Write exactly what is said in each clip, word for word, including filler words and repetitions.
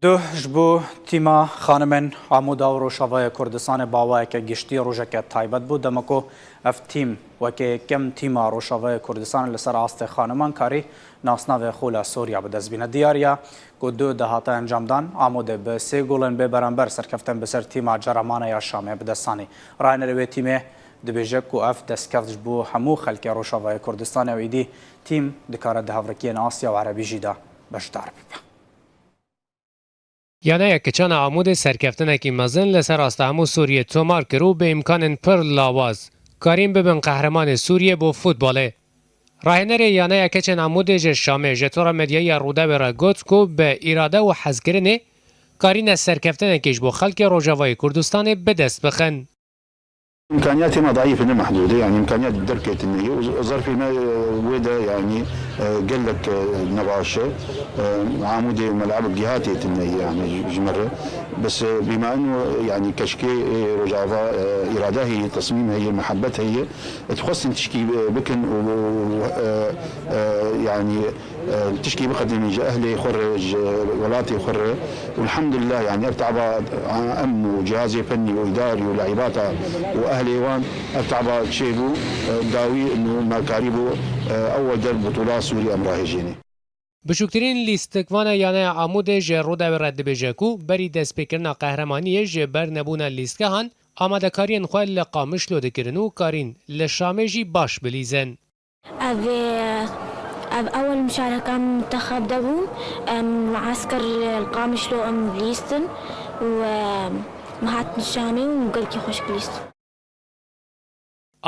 Duh ji bo tîma xanimên Amuda û Rojavayê Kurdistanê bi awayeke giştî rojeke taybet bû, dema ku ev tîm weke yekem tîma Rojavayê Kurdistanê li ser astê xaniman karî nasnavê xwe li Sûriya bi dest bîne. Diyariya ku duh de hate encamdan, Amûdê bi sê golên bê beramber serkeftin bi ser tîma Ceramane ya Şamê bi dest anî. Rahinerê wê tîmê dibêje ku ev destkeft ji bo hemû xelkê Rojavayê Kurdistanê û êdî tîm dikare di hevrikiyên Asya û Erebî jî de beşdar bibe. Yaneya Kiçan a Amûdê serkeftinekî mezin li ser asta hemû Sûriyê tomar kir û bi îmkanên pir lawaz karîn bibin qehremanê Sûriyê bo futbolê. Rahinerê Yaneya Keçên Amûdê ji Şamê ji tora medyayî ya Rûdawê re got ku bi îrade û hezkirinê karîne serkeftinekî ji bo xelkê Rojavayê Kurdistanê bi dest bixin. İmkaniyatê me daîf ne, mehdûd e, yanî îmkaniyat derketine ye. Û zarfê me, e, wê de, yanî, e, gelek, e, nebaş e. E, Amûdê mel'eb gihatê tine ye, yanî ji, ji me re. Bes, e, bîma eno, yanî keşkê, e, Rojava, e, îrade heye, tesmîm heye, muhebbet heye. Dixwestin tişkî, e, bikin û, û, e, e, yanî, e, tişkî biqedimî ji ehlê xwe re, ji welatê xwe re. Û elhamdulillah, yanî ev taba, a, em û cihazê fennî û îdarî û leîbata û ehlê wan ev taba çêbû, e, dawî û me karîbû, e, ewwel der butûla Sûrî em rahêjînê. Biçûktirîn lîstikvana Yaneya Amûdê ji Rûdawê re dibêje ku berî destpêkirina qehremaniyê ji ber nebûna lîstgehan, amadekariyên xwe li Qamişlo dikirin û karîn li Şamê jî baş bilîzin. Ev, ev ewel muşareka min mintexeb de bû. Em li esker li Qamişlo em lîstin û, em, em hatin Şamê û gelkî xweşik lîstin.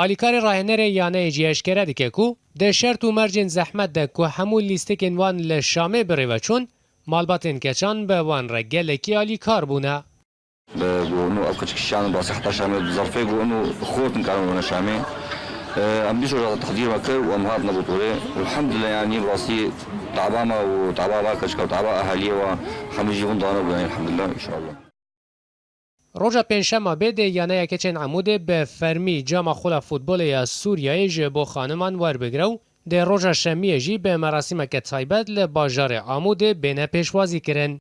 Alîkarê rahinerê Yaneyê jî eşkere dike ku di şert û mercên zehmet de ku hemû lîstikên wan li Şamê bi rê ve çûn, malbatên keçan bi wan re gelekî alîkar bûne. Bi ku û ev keçik şan rastî heta Şamê bi zerfê ku û xortin karin wana Şamê. E, em dîso jî teqdîr me kir û em hatine bo torê. Elhamdulillah, yanî rastî taba me û taba va keçika û taba eheliyê wa hemî jî hûn dane bû, yanî elhamdulillah, înşallah. Roja Pêncşema bê dê Yaneya Keçên Amûdê bi fermî cama xula futbolê ya Sûriyeyê ji bo xaniman werbigire û dê roja Şemiyê jî bi merasîmeke taybet li bajarê Amûdê bêne pêşwazî kirin.